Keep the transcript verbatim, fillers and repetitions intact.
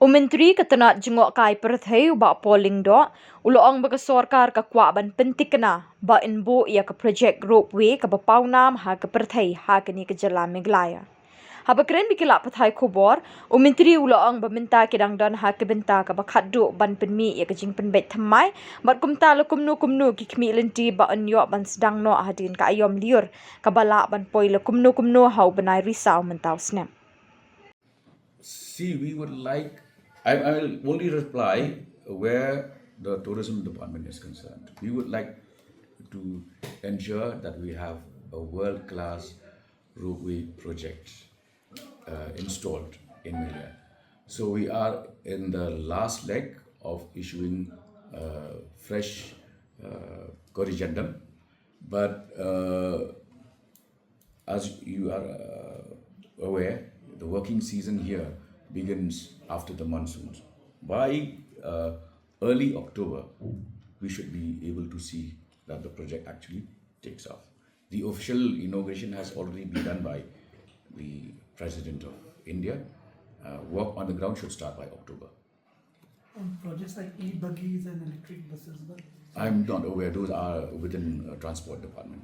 U Myntri ka tnat jngohkai pyrthei u Bah Paul Lyngdoh u la ong ba ka sorkar ka kwah ban pyntikna ba yn buh ïa ka projek ropeway kaba pawnam ha ka pyrthei ha kane ka jylla Meghalaya. Haba kren bad ki lad pathai khubor, u Myntri u la ong ba mynta ki dang don ha ka bynta kaba khatduh ban pynmih ïa ka jingpynbeit thymmai, bad kumta la kumno kumno ki khmih lynti ba yn ïoh ban sdang noh hadien ka aïom lyiur kaba lah ban poi la kumno kumno ha u bnai Risaw mynta u snem. See, we would like, I, I will only reply where the tourism department is concerned. We would like to ensure that we have a world class ropeway project uh, installed in Meghalaya. So we are in the last leg of issuing a fresh uh, corrigendum. But uh, as you are uh, aware, the working season here begins after the monsoons. By uh, early October, we should be able to see that the project actually takes off. The official inauguration has already been done by the President of India. Uh, work on the ground should start by October. On projects like e-buggies and electric buses, but I'm not aware. Those are within uh, transport department.